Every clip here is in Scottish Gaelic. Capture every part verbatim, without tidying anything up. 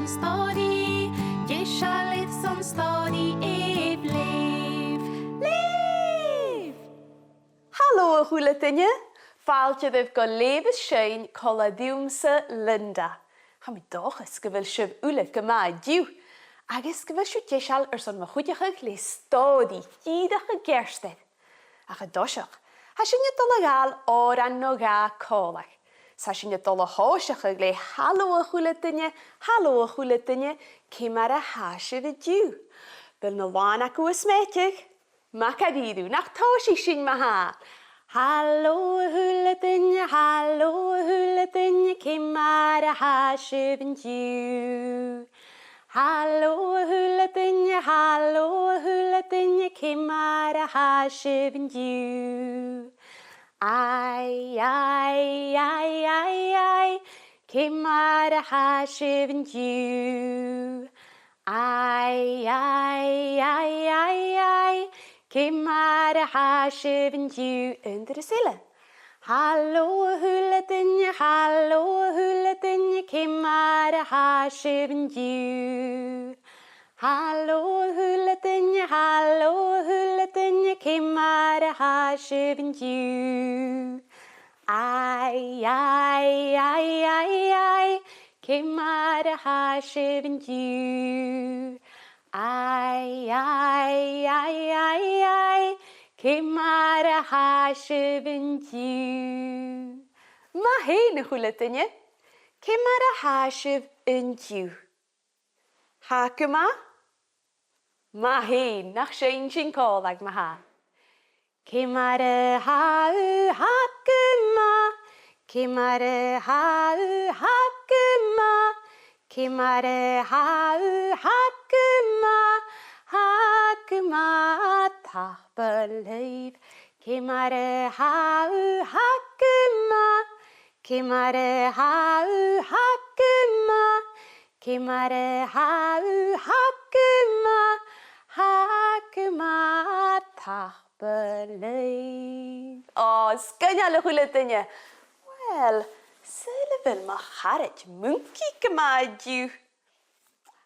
Stòiridh, deiseil airson stòiridh, èigh, leugh. Leugh! Halò a h-uile duine! Fàilte dhuibh gu Leugh is Seinn còmhla riumsa, Linda. Tha mi an dòchas gu bheil sibh uile gu math an-diugh, agus gu bheil sibh deiseil airson mo chuideachadh le stòiridh dìreach an ceartuair. Ach an toiseach, tha sinn a' dol a ghabhail òran no dhà còmhla. 'S tha sinn a' dol a thòiseachadh le halò a h-uile duine, halò a h-uile duine, ciamar a tha sibh an-diugh? A bheil na làmhan agaibh a' smèideadh? Math dha-rìribh, nach tòisich sinn ma-thà? Halò a h-uile duine, halò a h-uile duine, ciamar a tha sibh an-diugh? Halò a h-uile duine, halò a h-uile duine, ciamar a tha sibh an-diugh? Ai, ai, ai, ai, ai, ciamar a tha sibh an-diugh? Ai, ai, ai, ai, ai, ciamar a tha sibh an-diugh? Aon turas eile. Halò a h-uile duine, halò a h-uile duine, ciamar a tha sibh an-diugh? Halò a h-uile duine, halò a h-uile duine, ciamar a tha sibh an-diugh? Ai, ai, ai, ai, ai, ciamar a tha sibh an-diugh? Ai, ai, ai, ai, ai, ciamar a tha sibh an-diugh? Math fhèin, a h-uile duine. Ciamar a tha sibh an-diugh? Tha gu math? Math fhèin, nach seinn sinn còmhla ma-thà? Ciamar a tha thu? Tha gu math. Ciamar a tha thu? Tha gu math. Ciamar a tha thu? Tha gu math. Tha gu math, tapadh leibh. Ciamar a tha thu? Tha gu math. Ciamar a tha thu? Tha gu math. Ciamar a tha thu? Tha gu math. Tha gu math, tapadh leibh. Ò, sgoinneil, a h-uile duine. Uill, saoil a bheil mo charaid Muncaidh gu math an-diugh?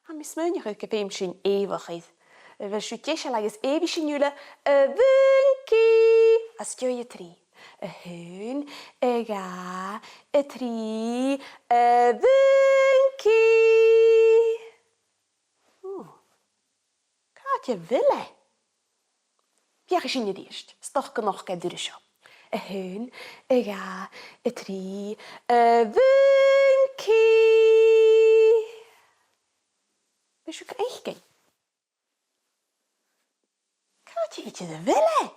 Tha mi a' smaoineachadh gum feum sinn èigheachd. A bheil sibh deiseil agus èigh sinn uile, a Mhuncaidh? Às dèidh a trì. A h-aon, a dhà, a trì, a Mhuncaidh! Ò, càit a bheil e? Feuchaidh sinn a-rithist, 's dòcha gun fhaic e an turas seo. A h-aon, a dhà, a trì, a Mhuncaidh! Bheil sibh ga fhaicinn? Càit an deach e?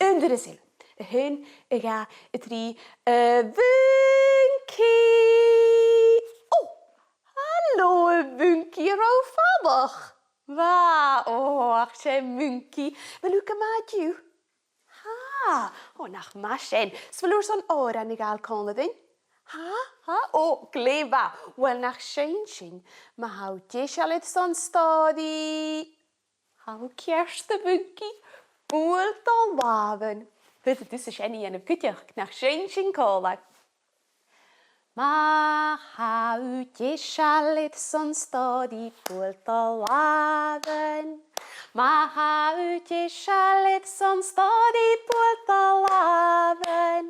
Aon turas eile. A h-aon, a dhà, a trì, a Mhuncaidh! Ò, halò, a Mhuncaidh, an robh thu fadach? Bha, ò, ach 's e Muncaidh. A bheil thu gu math an-diugh? Tha, ò, nach math sin. 'S a bheil thu airson òran a ghabhail còmhla rinn? Tha, tha, ò, glè mhath. Uill, nach seinn sinn, ma tha thu deiseil airson stòiridh. Tha thu ceart, a Mhuncaidh. Buail do làmhan. Faodaidh tusa sin a dhèanamh cuideachd, nach seinn sinn còmhla. Ma tha thu deiseil airson stòiridh, buail do làmhan. Ma tha thu deiseil airson stòiridh, buail do làmhan.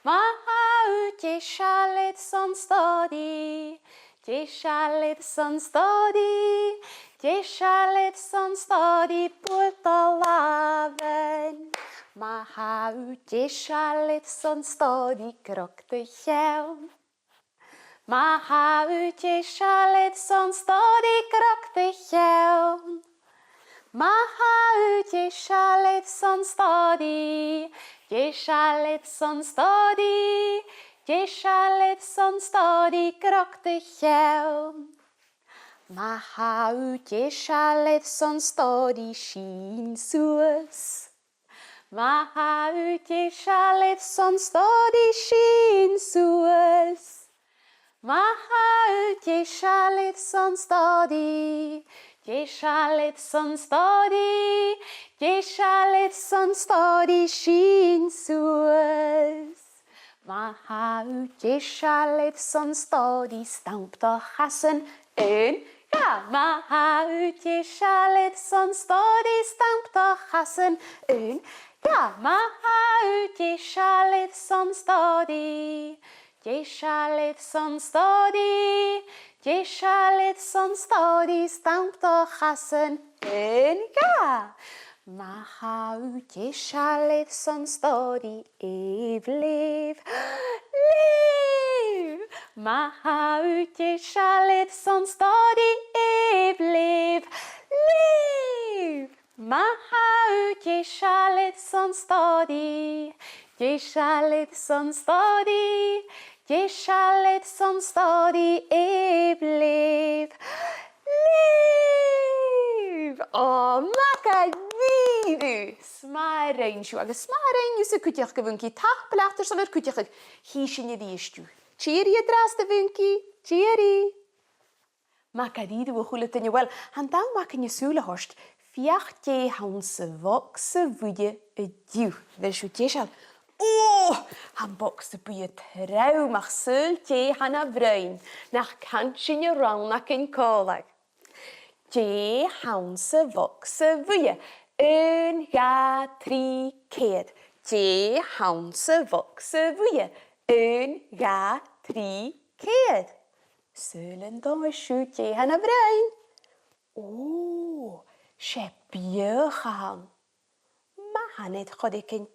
Ma tha thu deiseil airson stòiridh, deiseil airson stòiridh, deiseil airson stòiridh, buail do làmhan. Ma tha thu deiseil airson stòiridh, gnog do cheann. Ma tha thu deiseil airson stòiridh, gnog do cheann. Ma tha thu deiseil airson stòiridh, deiseil airson stòiridh, deiseil airson stòiridh, gnog do cheann. Ma tha thu deiseil airson stòiridh, sìnn suas. Ma tha thu deiseil airson stòiridh, sìnn suas. Ma tha thu deiseil airson stòiridh, deiseil airson stòiridh, deiseil airson stòiridh, sìnn suas. Ma tha thu deiseil airson stòiridh, stamp do chasan, Aon, dhà, ma tha thu deiseil airson stòiridh, stamp do chasan. Aon, dhà, ma tha thu deiseil airson stòiridh. Deiseil airson stòiridh, deiseil airson stòiridh, stamp do chasan. Aon, dhà. Ma tha thu deiseil airson stòiridh, èigh, leugh, leugh. Ma tha thu deiseil airson stòiridh, èigh, leugh, leugh. Ma tha thu deiseil airson stòiridh, deiseil airson stòiridh, deiseil airson stòiridh, èigh, leugh, leugh. Ò, math dha-rìribh! 'S math a rinn sibh, agus 's math a rinn thusa cuideachd, a Mhuncaidh. Tapadh leat airson ar cuideachadh. Chì sinn a-rithist thu. Tìoraidh an-dràsta, a Mhuncaidh. Tìoraidh. Math dha-rìribh, a h-uile duine. Uill, tha an t-àm againn sùil a thoirt. Feuch dè th' anns a' bhogsa bhuidhe an-diugh. A bheil sibh deiseil? Ò! Tha am bogsa buidhe trom, ach saoil dè th' ann a bhroinn. Nach can sinn an rann againn còmhla? Dè th' anns a' bhogsa bhuidhe? Aon, dhà, trì, ceithir. Dè th' anns a' bhogsa bhuidhe? Aon, dhà, trì, ceithir. Saoil an tomhais sibh dè th' ann a bhroinn? Ò, 's e beathach a th' ann. Mathan air choreigin.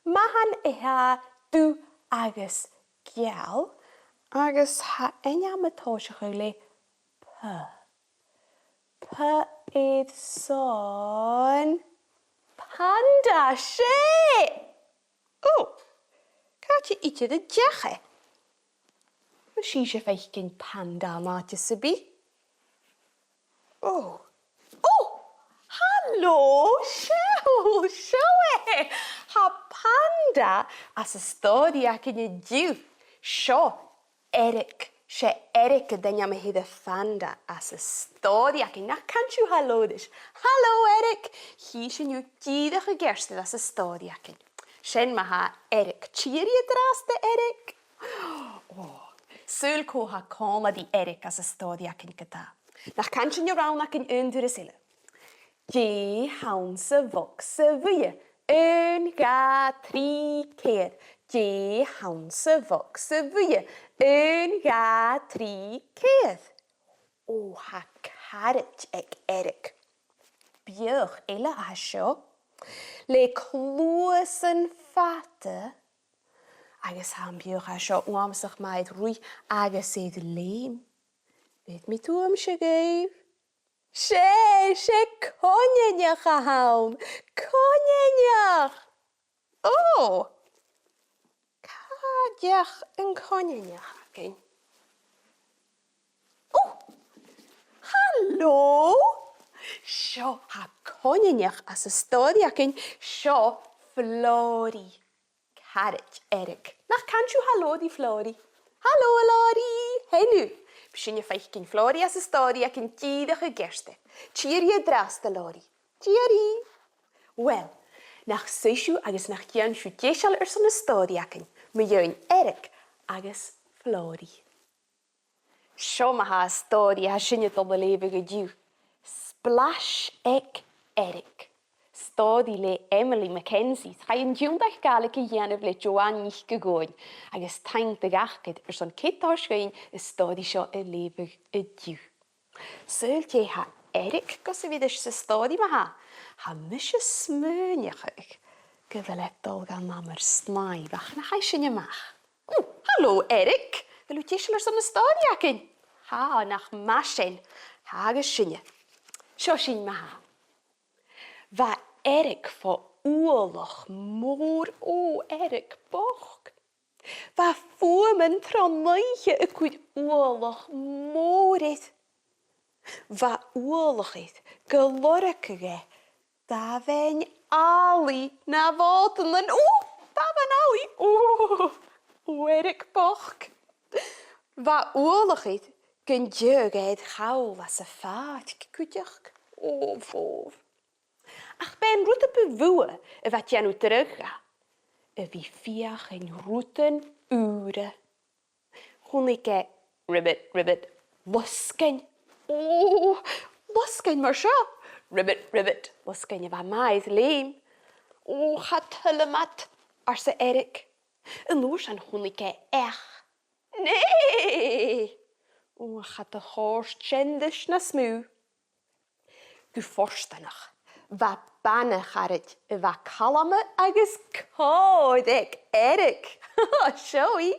Mathan a tha dubh agus geal, agus tha ainm a' tòiseachadh le P. P airson panda, 's e! Ò, càit an deach e? Am faod sibhse faicinn panda an àite sam bith? Ò, ò, halò, seo, seo e! Tha panda anns an stòiridh againn an-diugh. Seo Eric, 's e Eric an t-ainm a th' air a' phanda anns an stòiridh againn. Nach can sibh halò ris? Halò, Eric! Chì sinn thu dìreach an ceartuair anns an stòiridh againn. Sin ma-thà Eric. Tìoraidh an-dràsta, Eric. Ò, saoil cò tha còmhla ri Eric anns an stòiridh againn ge-tà. Nach can sinn an rann againn aon turas eile? Dè th' anns a' bhogsa bhuidhe? Aon, dhà, trì, ceithir. Dè th' anns a' bhogsa bhuidhe? Aon, dhà, trì, ceithir. Ò, tha caraid aig Eric. Beathach eile a tha seo, le cluasan fada, agus tha am beathach a tha seo uabhasach math air ruith agus air leum. Bheir mi tuamsa dhuibh. 'S e, 's e coineanach a th' ann. Coineanach! Ò! Càit an deach an coineanach againn? Ò! Halò! Seo, tha coineanach anns an stòiridh againn. Seo Flòraidh. Caraid Eric. Nach can sibh halò ri Flòraidh? Halò, a Flòraidh! Haidh thu! Bidh sinne a' faicinn Flòraidh anns an stòiridh againn dìreach an ceartuair. Tìoraidh an-dràsta, a Flòraidh. Tìoraidh! Uill, nach suidh sibh agus nach dèan sibh deiseil airson an stòiridh againn, mu dheidhinn Eric agus Flòraidh. Seo ma-thà an stòiridh a tha sinne a' dol a leughadh an-diugh. Splais aig Eric. Stòiridh le Emily Mackenzie. Chaidh an tionndadh Gàidhlig a dhèanamh le Joanne NicDhòmhnaill, agus taing do dh'Acair airson cead a thoirt dhuinn an stòiridh seo a leughadh an-diugh. Saoil dè tha Eric gus a bhith ris an stòiridh ma-thà? Tha mise a' smaoineachadh gu bheil e a' dol dhan amar-snàimh, ach nach fhaigh sinn a-mach. Ò, halò, Eric! A bheil thu deiseil airson an stòiridh againn? Tha, nach math sin. Tha, agus sinne. Seo sinn ma-thà. Bha Eric fo uallach mòr, ò, Eric bochd. Bha fuaimean tron oidhche a' cur uallach mòr air. Bha uallach air gu lorgadh e damhan-allaidh na bhòtannan. Ò, damhan-allaidh! Ò, ò, Eric bochd. Bha uallach air gun deigheadh e air chall anns a' phàirc cuideachd. Ò, bhò. Ach b' e an rud a bu mhotha a bha a' dèanamh dragh dha, a bhith a' feuchainn rudan ùra. Chunnaic e ribbit, ribbit, losgann "Ò, losgainn mar seo." "Ribbit, ribbit," losgainn a bha math air leum. "Ò, cha toil leam iad," arsa Eric. An uair sin chunnaic e each. "Nè!" "Ò, cha do chòrd sin ris nas motha." Gu fortanach, bha bana-charaid a bha calma agus còir aig Eric. Seo i.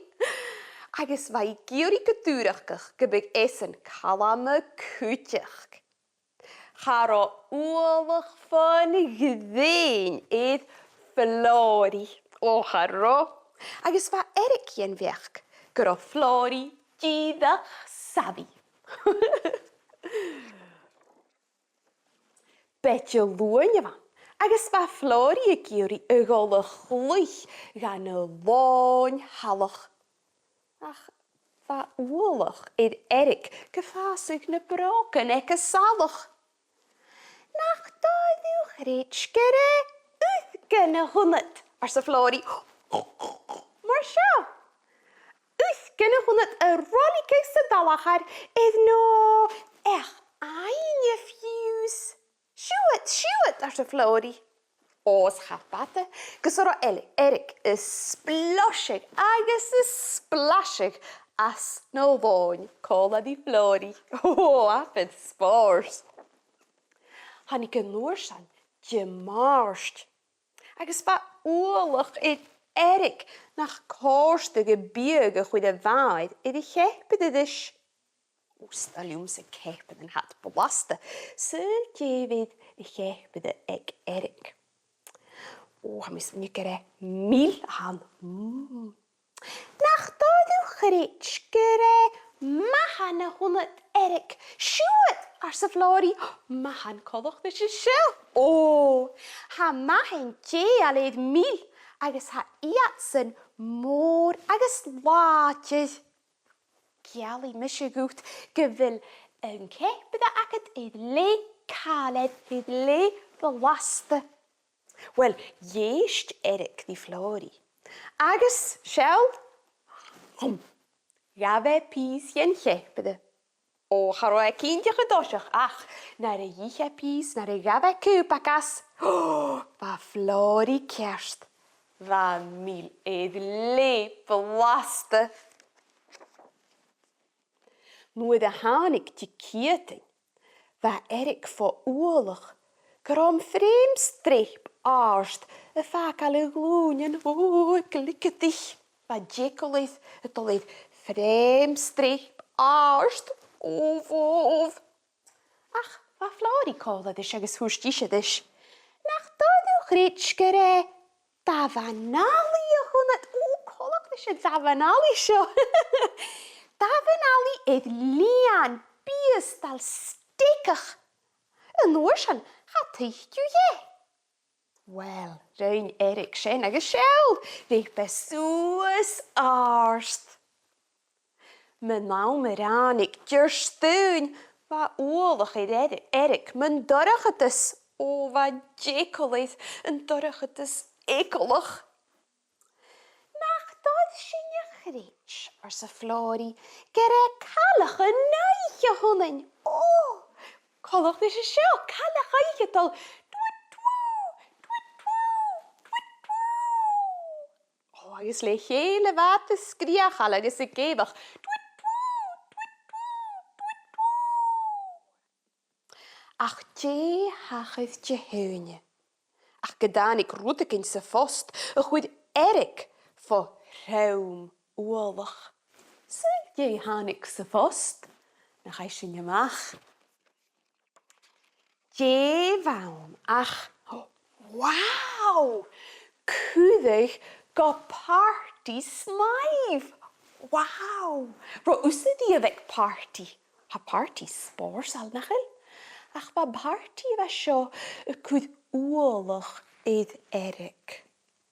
Agus bha i ag iarraidh gu dùrachdach gum biodh esan calma cuideachd. Cha robh ualach fon ghrèin air Flòraidh. Ò, cha robh. Agus bha Eric dhen bheachd gun robh Flòraidh dìreach savvy. B' e Diluain a bh' ann, agus bha Flòraidh ag iarraidh a dhol a chluich dhan an lòn-shalach. Ach bha ualach air Eric gum fàsadh na brògan aig an salach. "Nach toil thu a chreids gur e uisge a th' annad?" arsa Flòraidh. "Mar seo? Uisge a th' annad a' roiligeadh san t-salachar air no each-aibhne fiù 's?" "Siuthad, siuthad," arsa Flòraidh. Ò, 's cha b' fhada gus an robh Eli-, Eric a' sploiseadh agus a' splaseadh às na lòin còmhla ri Flòraidh. Ò, abair spòrs. Thàinig an uair sin Dimàirt. Agus bha ualach air Eric nach còrdadh am biadh a chur a-mhàthar air a' cheapaire ris. Ò, 's toil leamsa ceapairean fad blasta. Saoil dè bh' air a' cheapaire aig Eric. Ò, tha mi a' smaoineachadh gur e mil a th' ann. Mm. "Nach toil thu a chreids gur e mathan a th' annad, Eric? Siuthad," arsa Flòraidh. "Mathan coltach ris an seo. Ò, tha mathan dèidheil air mil agus tha iadsan mòr agus làidir. Geallaidh mise dhut gu bheil an ceapaire agad air leth càilear, air leth blasta." Uill, dh'èist Eric ri Flòraidh. Agus seall, ghabh e pìos dhen cheapaire. Ò, cha robh e cinnteach an toiseach, ach nuair a dh'ith e pìos, nuair a ghabh e cùbag às, bha Flòraidh ceart. Bha mil air leth blasta. Nuair a thàinig Diciadain, bha Eric fo ualach gun robh am frèam streap àrd a' fàgail a ghlùinean, ò, a' gliogadaich. Bha an t-eagal air a dhol air frèam streap àrd, ò, bhò, bhò. Ach bha Flòraidh còmhla ris agus thuirt ise ris, "Nach toil thu a chreids gur e damhan-allaidh a th' annad?" Ò, coltach ris an damhan-allaidh seo. "Damhan-allaidh air lìon biastail steagach. An uair sin, cha tuig thu dheth." Uill, rinn Eric sin agus seall, leap e suas àrd. Mun àm a ràinig Diardaoin, bha ualach air Eri-, Eric mun dorchadas. Ò, bha an t-eagal air, an dorchadas eagalach. "Nach toil sinn a chreids," arsa Flòraidh, "gur e cailleach-oidhche a th' annainn? Ò, coltach ris an seo, cailleach-oidhche a' dol twit twoo, twit twoo, twit twoo." Ò, agus le chèile bha iad a' sgreuchail agus ag èigheach, "Twit twoo, twit twoo, twit twoo." Ach dè thachair Dihaoine? Ach gun tàinig rudeigin sa phost a chuir Eric fo throm ualach. Saoil dè thàinig sa phost? Nach fhaigh sinn a-mach. Dè bh' ann ach, wow! Cuireadh gu pàrtaidh snàimh! Wow! Robh thusa riamh aig pàrtaidh? Tha pàrtaidh spòrsail, nach eil? Ach bha am pàrtaidh a bha seo a' cur ualach air Eric.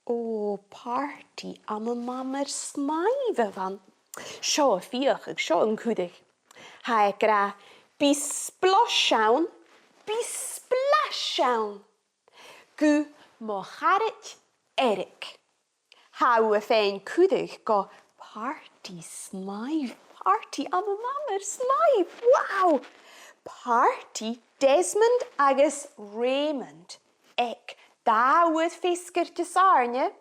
Ò, pàrtaidh ann an amar snàimh a bh' ann. Seo am fiathachadh, seo an cuireadh. Tha e ag ràdh, "Bi splois ann, bi splais ann. Gu mo charaid Eric. Tha thu a' faighinn cuireadh gu pàrtaidh snàimh, pàrtaidh ann an amar snàimh." Wow! Partaidh Desmond agus Raymond aig dà uair feasgar Disathairne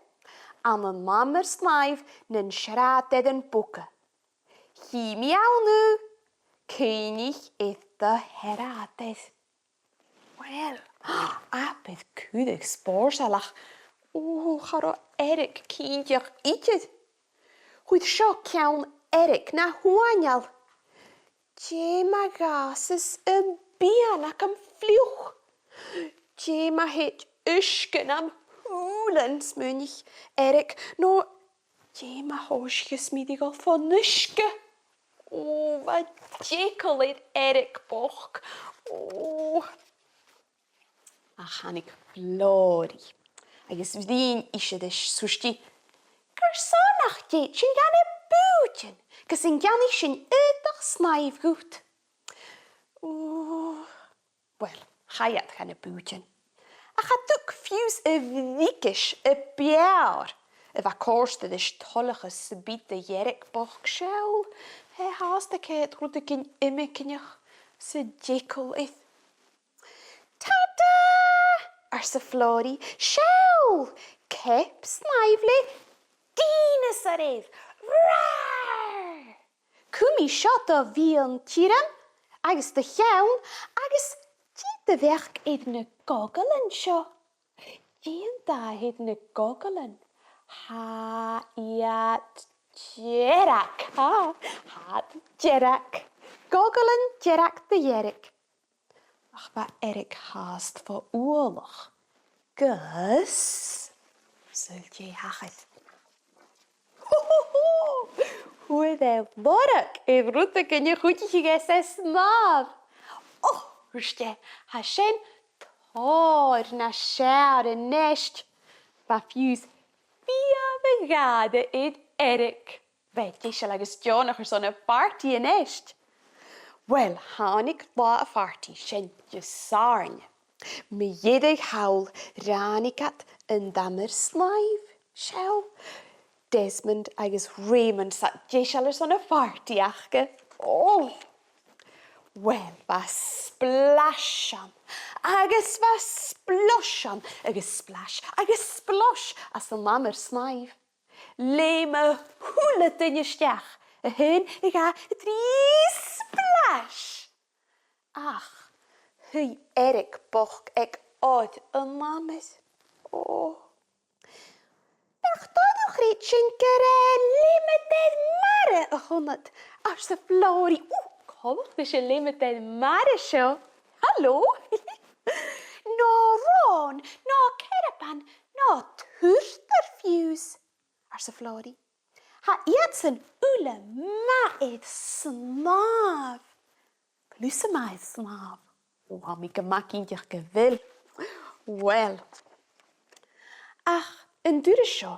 ann an Lamar Snàimh nan Sràidearan Boga. Chì mi ann thu, cuimhnich air do shràidear. Uill, abair cuireadh spòrsail ach, ò, cha robh Eric cinnteach idir. Chuir seo ceann Eric na h-uain air. Dè ma dh'fhàsas am bian agam fliuch? Dè ma thèid uisge nam shùilean, smaoinich Eric, no dè ma thòisicheas mi ri dhol fon uisge? Ò, bha eagal air Eric bochd. Ò. Ach thàinig Flòraidh agus bhruidhinn ise ris, 's thuirt i, carson nach tèid sinn dhan a' bhùithtean gus an ceannaich sinn aodach snàimh dhut? Ò, uill, chaidh iad dhan a' bhùithtean. Ach cha tug fiù 's a' bhriogais a b' fheàrr a bha a' còrdadh ris toileachas sam bith do dh'Eric bochd. Seall, tha e fhathast a' coimhead rudeigin iomagaineach 's a dh'eagal air. Ta-da! arsa Flòraidh. Seall! Ceap snàimh le dìneasar air! Rar! Cumaidh seo do mheadhan-tioram agus do cheann agus dè do bheachd air na gogalan seo? Dè an dath air na gogalan? Tha iad dearg. Tha, tha iad dearg. Gogalan dearg do dh'Eric. Ach bha Eric fhathast fo uallach gus, saoil dè thachair. Fhuair e lorg air rudeigin a chuidicheadh e 's e snàmh. Och, thuirt e, tha sin tòrr nas fheàrr a-nis. Bha fiù 's biadh a dh'fhaodadh air Eric. Bha e deiseil agus deònach airson a' phàrtaidh a-nis. Uill, thàinig latha a' phàrtaidh, sin Disathairne. Mu dheireadh thall ràinig iad an t-amar snàimh, seall. Desmond agus Raymond 's iad deiseil airson a' phàrtaidh aca. Ò! Uill, bha splash ann, agus bha splosh ann, agus splash, agus splosh anns an amar snàimh. Leum a h-uile duine a-steach, a h-aon, a dhà, a trì, splash! Ach shuidh Eric bochd aig oir an amair. Ò. Nach toil leat, a chreidsinn, gur e leumadair-mara a th' annad, arsa Flòraidh. Ò, coltach ris an leumadair-mara seo. Halò! No ròn, no cearban, no turtar fiù 's, arsa Flòraidh. Tha iadsan uile math air snàmh. Gluasad math air snàmh. Ò, tha mi gu math cinnteach gu bheil. Uill. Ach an turas seo,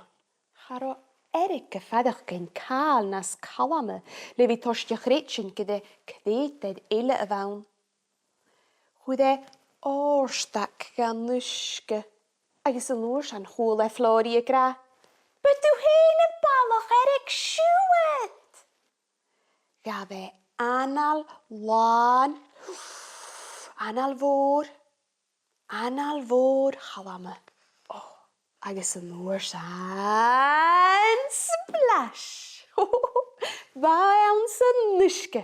cha robh Eric a' faireachdainn càil nas calma le bhith toirt a chreidsinn gur e creutair eile a bh' ann. Chuir e òrdag dhan uisge, agus an uair sin chuala e Flòraidh ag ràdh, "Bidh tu fhèin am balach, Eric, siuthad!" Ghabh e anail làn, anail mhòr, anail mhòr chalma. Ò, agus an uair sin, splash! Bha e anns an uisge,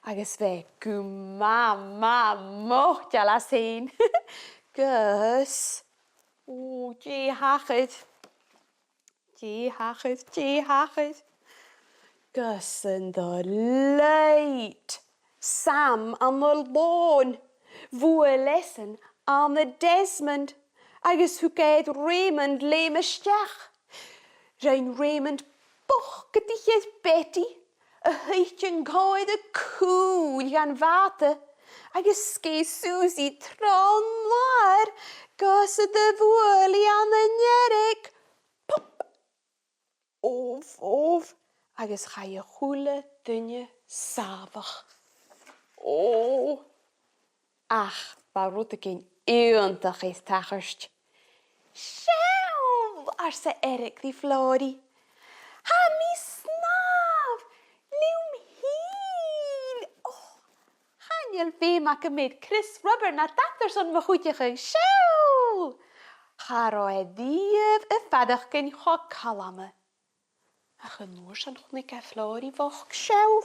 agus bha e gu math, math moiteil às fhèin. Gus, ò, dè thachair? Dè thachair? Dè thachair? Gus an do leud Sam ann an lòn. Bhuail esan ann an Desmond agus thug e air Raymond leum a-steach. Rinn Raymond bocadaich air Betty, a thuit an còmhradh cùil dhan bhàta, agus sgèith Susie tron làr gus an do bhuail i ann an Eric. Pop! Obh, obh, agus chaidh a h-uile duine sàmhach. Ò, ach bha rudeigin iongantach air tachairt. "Seall," arsa Eric ri Flòraidh. "Tha mi snàmh leam fhìn." Ò, chan Chan eil feum agam air crios rubair no dad airson mo chuideachadh. Seall! Cha robh e a-riamh a' faireachdainn cho calma. Ach an uair sin chunnaic e Flòraidh bhochd. Seall!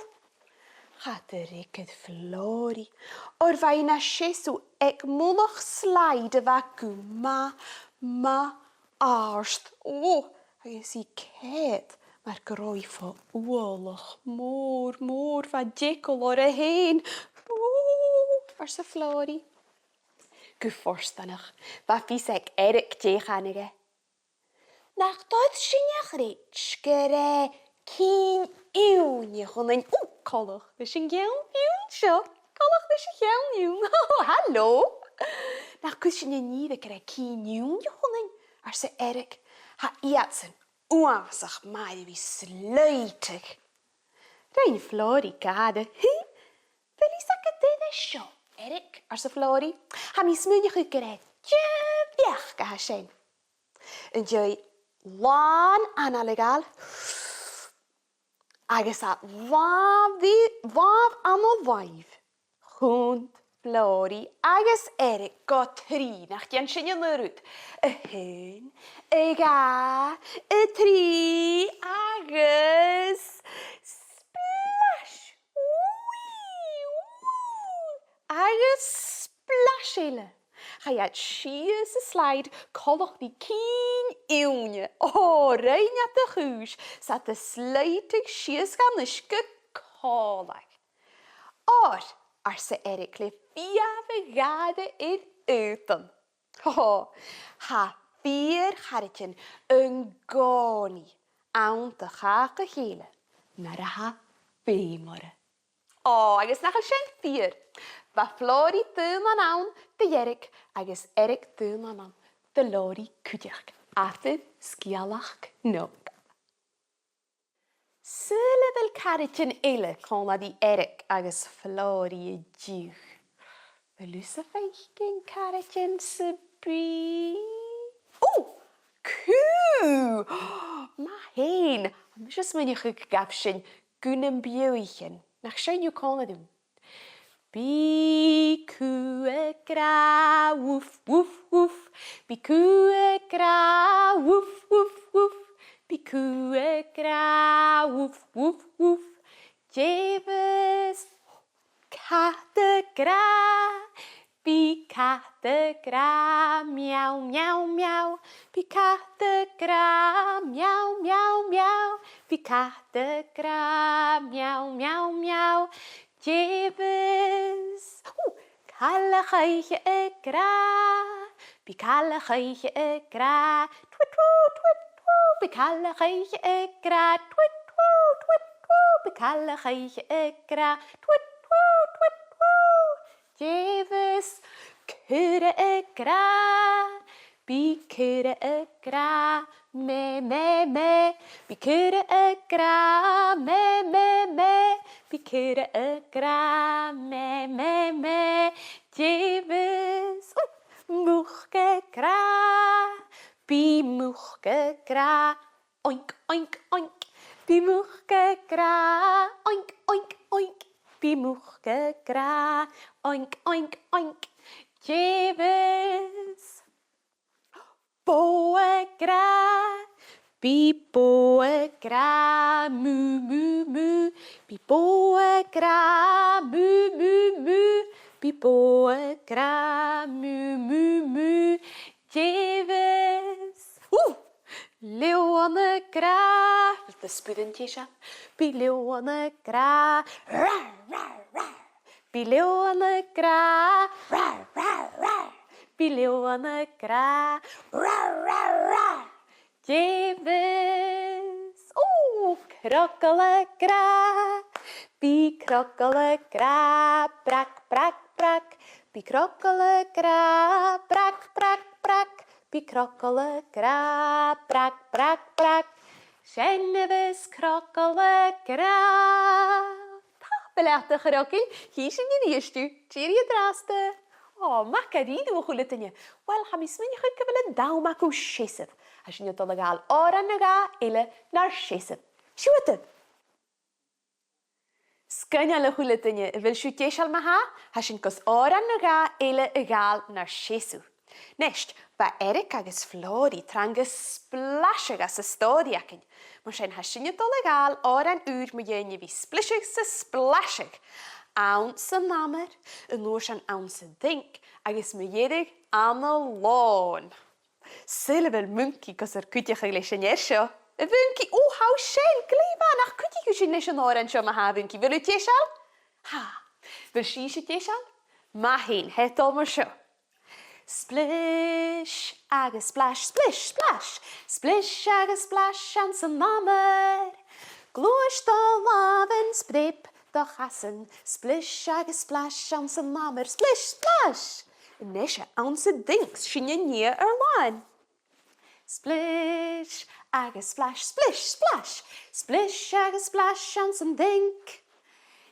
Cha do fhreagair Flòraidh, oir bha i na seasamh aig mullach slide a bha gu math, math àrd. Ò, agus i ceart mar gun robh i fo uallach mòr, mòr, bha deagh ghlòir oirre fhèin. Ò, arsa Flòraidh. Gu fortanach, bha fios aig Eric dè chanadh e. Nach toir sinn a chreids gur e cinn-ùine a th' annainn? Ò, coltach leis an ceann-ùine seo. Coltach leis a' cheann-ùine. Ò, halò. Nach cuir sinn an ìre gur e cinn-ùine a th' annainn, arsa Eric. Tha iadsan uabhasach math air a bhith a' slaodadh. Rinn Flòraidh gàire. A bheil fhios agad dè tha seo, Eric? arsa Flòraidh. Tha mi a' smaoineachadh gur e deagh bheachd a tha sin. An dèidh làn anail a ghabhail, agus a làmh, làmh ann an làimh, chunnt Flòraidh agus Eric gu trì. Nach dèan sinn an aon rud? A h-aon, a dhà, a trì, agus splash! Wee! Woo! Agus splash eile. Chaidh iad sìos an slide coltach ri cinn-ùine. Ò, rinn iad a' chùis, 's iad a' slaodadh sìos dhan uisge còmhla. Oir, arsa Eric le fiamh a' ghàire air aodann. Ò, tha fìor charaidean an-còmhnaidh ann do chàch a chèile nuair a tha feum orra. Ò, agus nach eil sin fìor? Bha Flòraidh daonnan ann do dh'Eric agus Eric daonnan ann do Flòraidh cuideachd. Abair sgeulachd no dhà. Saoil a bheil caraidean eile còmhla ri Eric agus Flòraidh an-diugh? A bheil thusa a' faicinn caraidean sam bith? Ò! Cù! Math fhèin! Tha mise a' smaoineachadh gun gabh sinn gu na beathaichean. Nach seinn thu còmhla rium? Bidh cù ag ràdh woof, woof, woof. Bidh cù ag ràdh woof, woof, woof. Bidh cù ag ràdh woof, woof, woof. Dè bhios cat ag ràdh? Bidh cat ag ràdh meow, meow, meow. Bidh cat ag ràdh meow, meow, meow. Bidh cat ag ràdh meow, meow, meow. Dè bhios, ù, càl a' choirce ag ràdh? Bidh càl a' choirce ag ràdh twit, twoo, twit, twoo. Bidh càl a' choirce ag ràdh twit, twoo, twit, twoo. Bidh càl a' choirce ag ràdh twit, twoo, twit, twoo. Dè bhios caora ag ràdh? Bidh caora ag ràdh mè, mè, mè. Bidh caora ag ràdh mè, mè, mè. Bidh caora ag ràdh mè, mè, mè. Dè bhios, ù, muc ag ràdh? Bidh muc ag ràdh oink, oink, oink. Bidh muc ag ràdh oink, oink, oink. Bidh muc ag ràdh oink, oink, oink. Dè bhios bò ag ràdh? Bidh bò ag ràdh mù, mù, mù. Bidh bò ag ràdh mù, mù, mù. Bidh bò ag ràdh mù, mù, mù. Dè bhios, ù, leòmhann ag ràdh? A bheil do spuirean teth seo? Bidh leòmhann ag ràdh rar, rar, rar. Bidh leòmhann ag ràdh rar, rar, rar. Bidh leòmhann ag ràdh rar, rar, rar. Dè bhios, ù, crogall ag ràdh? Bidh crogall ag ràdh brag, brag, brag. Bidh crogall ag ràdh brag, brag, brag. Bidh crogall ag ràdh brag, brag, brag. Sin a bhios crogall ag ràdh. Tapadh leat, a chrogail, chì sinn a-rithist thu. Tìoraidh an-dràsta. Ò, math dha-rìribh, a h-uile duine. Uill, tha mi a' smaoineachadh gu bheil an t-àm agaibh seasamh. Tha sinn a' dol a ghabhail òran no dhà eile nar seasamh. Siuthadaibh! 'S Sgoinneil, a h-uile duine, a bheil sibh deiseil ma-thà? Tha sinn gus òran no dhà eile a ghabhail nar seasamh. Nis, bha Eric agus Flòraidh trang a' splasheadh anns an stòiridh againn. Mar sin, tha sinn a' dol a ghabhail òran ùr mu dheidhinn a bhith a' splisheadh 's a' splasheadh. Anns an amar, an uair sin anns an t-sinc, agus mu dheireadh ann an lòn. Saoil a bheil Muncaidh gus ar cuideachadh leis an fhear seo? A Mhuncaidh, ò, tha thu sin, glè mhath, nach cuidich thu sinn leis an òran seo ma-thà, a Mhuncaidh, a bheil thu deiseil? Tha. A bheil sibhse deiseil? Math fhèin, tha e a' dol mar seo. Splish agus splash, splish, splash. Splish agus splash anns an amar. Gluais do làmhan, spreab do chasan. Splish agus splash anns an amar, splish, splash. A-nis anns an t-sinc, sinn a' nighe ar lòn. Splish agus splash, splish, splash. Splish agus splash anns an t-sinc.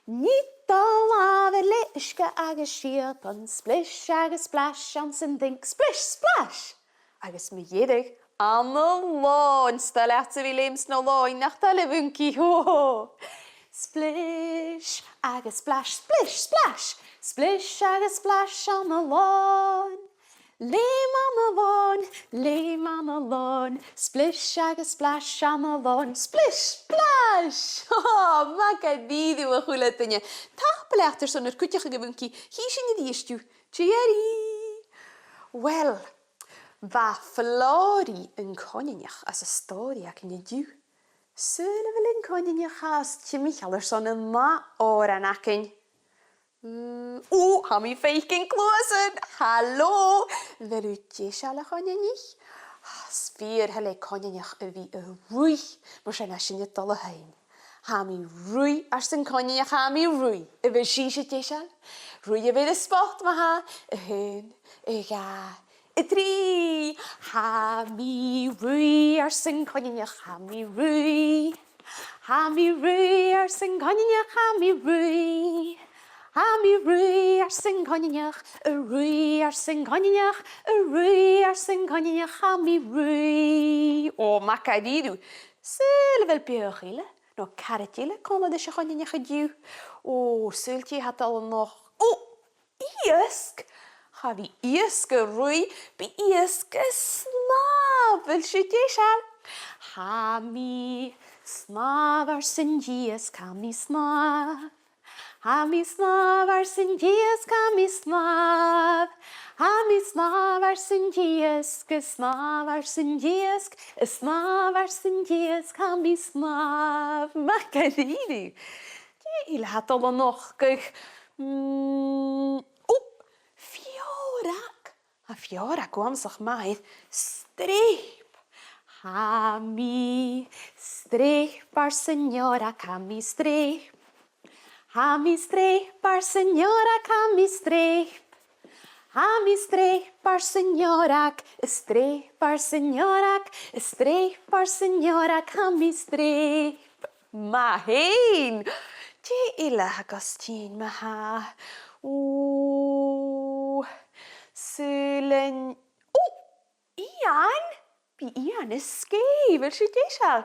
Nigh do làmhan le uisge agus siabann, splish agus splash anns an t-sinc, splish, splash! Agus mu dheireadh, ann an lòn, 's toil leatsa a bhith a' leum sna lòin, nach toil, a Mhuncaidh, ho, ho! Splish agus splash, splish, splash! Splish agus splash ann an lòn. Leum ann an lòn, leum ann an lòn, splish agus splash ann an lòn, splish, splash! Ho, ho, math dha-rìribh, a h-uile duine. Tapadh leat airson ar cuideachadh, a Mhuncaidh. Chì sinn a-rithist thu. Tìoraidh! Uill, bha Flòraidh an coineanach anns an stòiridh againn an-diugh. Saoil a bheil an coineanach a' tighinn timcheall airson an ath òran againn? Mm, ò, tha mi a' faicinn cluasan! Halò! A bheil thu deiseil, a choineanaich? 'S fìor thoil le coineanach a bhith a' ruith, mar sin tha sinn a' dol a sheinn. Tha mi a' ruith, ars an coineanach, tha mi a' ruith. A bheil sibhse deiseil? Ruith air a' spot ma-thà. A h-aon, a dhà, a trì. Tha mi a' ruith, ars an coineanach, tha mi a' ruith. Tha mi a' ruith, ars an coineanach, tha mi a' ruith. Tha mi a' ruith, ars an coineanach, a' ruith, ars an coineanach, a' ruith, ars an coineanach, tha mi a' ruith. Ò, math dha-rìribh. Saoil a bheil beathach eile no caraid eile còmhla ris a' choineanach an-diugh? Ò, saoil dè tha dol a-nochd. Ò, iasg! Cha bhi iasg a' ruith, bidh iasg a' snàmh. A bheil sibh deiseil? Tha mi a' snàmh, ars an t-iasg, tha mi a' snàmh. Tha mi a' snàmh, ars an t-iasg, tha mi a' snàmh. Tha mi a' snàmh, ars an t-iasg, a' snàmh, ars an t-iasg, a' snàmh, ars an t-iasg, tha mi a' snàmh. Math dha-rìribh. Dè eile a tha dol a-nochd? Mm, ò, feòrag. Tha feòrag uabhasach math air streap. Tha mi a' streap, ars an fheòrag, tha mi a' streap. Tha mi a' streap, ars an fheòrag, tha mi a' streap. Tha mi a' streap, ars an fheòrag, a' streap, ars an fheòrag, a' streap, ars an fheòrag, tha mi a' streap. Math fhèin! Dè eile a tha gus tighinn ma-thà? Ò, saoil an, ò, eun! Bidh eun a' sgèith, a bheil sibh deiseil?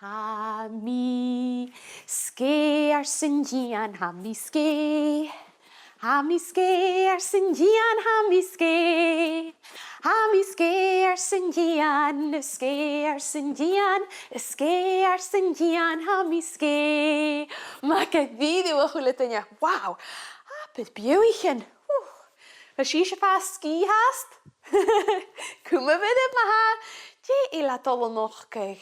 Tha mi a' sgèith, ars an t-eun, tha mi a' sgèith. Tha mi a' sgèith, ars an t-eun, tha mi a' sgèith. Tha mi a' sgèith, ars an t-eun, a' sgèith, ars an t-eun, a' sgèith, ars an t-eun, tha mi a' sgèith. Math dha-rìribh, a h-uile duine. Wow! Abair beathaichean. Ù. A bheil sibhse a' fàs sgìth fhathast? Cumaibh oirbh ma-thà. Dè eile a tha dol a-nochd?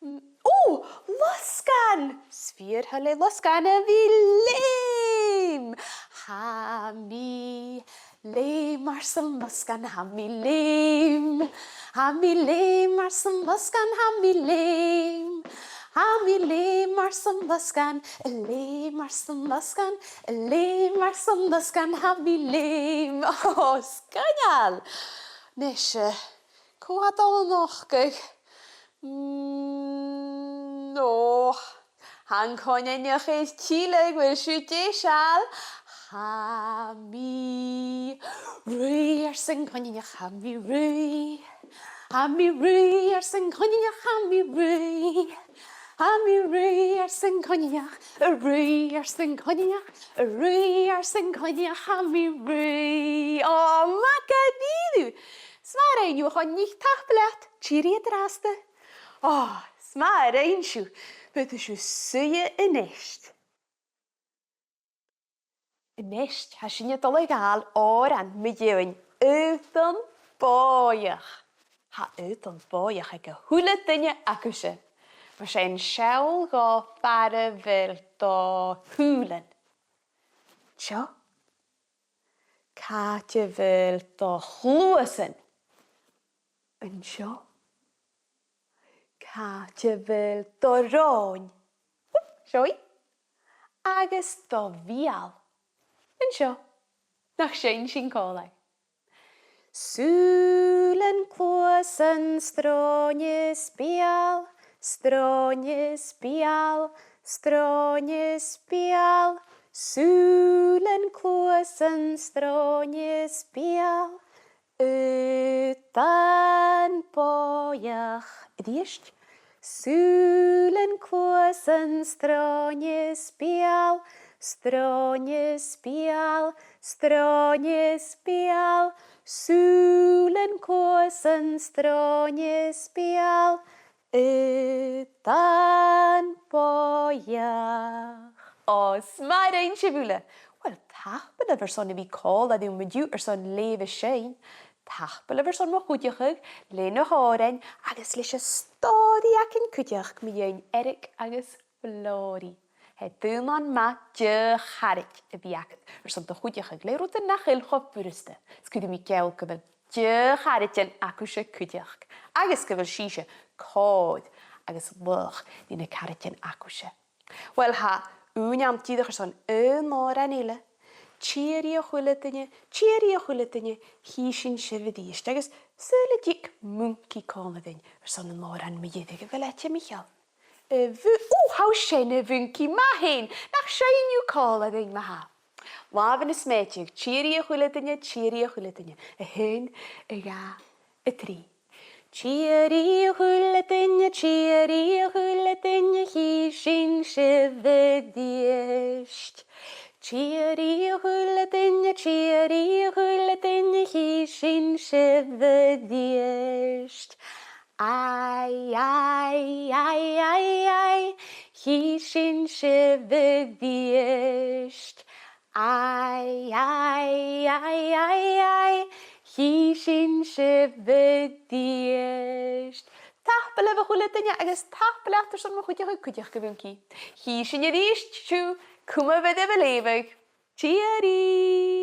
Mm, ò, losgann! 'S fìor thoil le losgann a bhith a' leum. Tha mi a' leum, ars an losgann, tha mi a' leum. Tha mi a' leum, ars an losgann, tha mi a' leum. Tha mi a' leum, ars an losgann, a' leum, ars an losgann, a' leum, ars an losgann, tha mi a' leum. Ò, sgoinneil! Nis, eh, cò tha dol a-nochd? Mm, ò, tha an coineanach air tilleadh, a bheil sibh deiseil? Tha mi a' ruith, ars an coineanach, tha mi a' ruith. Tha mi a' ruith, ars an coineanach, tha mi a' ruith. Tha mi a' ruith, ars an coinneach, a' ruith, ars an coinneach, a' ruith, ars an coinneach, tha mi a' ruith. Ò, math dha-rìribh! 'S math a rinn thu, a Choinnich, tapadh leat, tìoraidh an-dràsta. Ò, 's math a rinn sibh, faodaidh sibh suidhe a-nis. A-nis, tha sinn a' dol a ghabhail òran mu dheidhinn aodann bòidheach. Tha aodann bòidheach aig a h-uile duine agaibhse. Mar sin, seall dhomh far a bheil do shùilean. Seo. Càit a bheil do chluasan? An seo. Càit a bheil do shròin? Seo i. Agus do bheul? An seo. Nach seinn sinn còmhla? Sùilean, cluasan, sròin is beul, sròin is beul, sròin is beul. Sùilean, cluasan, sròin is beul, aodann bòidheach. A-rithist. Sùilean, cluasan, sròin is beul, sròin is beul, sròin is beul. Sùilean, cluasan, sròin is beul, aodann bòidheach. Ò, 's math a rinn sibh uile. Uill, tapadh leibh airson a bhith còmhla rium an-diugh airson leugh is seinn. Tapadh leibh airson mo chuideachadh leis na h-òrain agus leis an stòiridh againn cuideachd mu dheidhinn Eric agus Flòraidh. Tha e daonnan math de charaid a bhith agad airson do chuideachadh le rudan nach eil cho furasta. Is cuiridh mi geall gu bheil de charaidean agaibhse cuideachd agus gu bheil sibhse còir agus laghach ri na caraidean agaibhse. Uill, tha ùine agam dìreach airson aon òran eile. Tìoraidh a h-uile duine, tìoraidh a h-uile duine, chì sinn sibh a-rithist. Agus saoil an tig Muncaidh còmhla rinn airson an òran mu dheireadh, a bheil e timcheall? A Mhu-, ò, tha sin, a Mhuncaidh, math fhèin, nach seinn thu còmhla rinn ma-thà. Làmhan a' smèideadh, tìoraidh a h-uile duine, tìoraidh a h-uile duine. A h-aon, a dhà, a trì. Tìoraidh a h-uile duine, tìoraidh a h-uile duine, chì sinn sibh a-rithist. Tìoraidh a h-uile duine, tìoraidh a h-uile duine, chì sinn sibh a-rithist. Ai, ai, ai, ai, ai, chì sinn sibh a-rithist. Ai, ai, ai, ai, ai, chì sinn sibh a-rithist. Tapadh leibh a h-uile duine agus tapadh leat airson mo chuideachadh cuideachd, a Mhuncaidh. Chì sinn a-rithist sibh, cumaibh oirbh a' leughadh. Tìoraidh!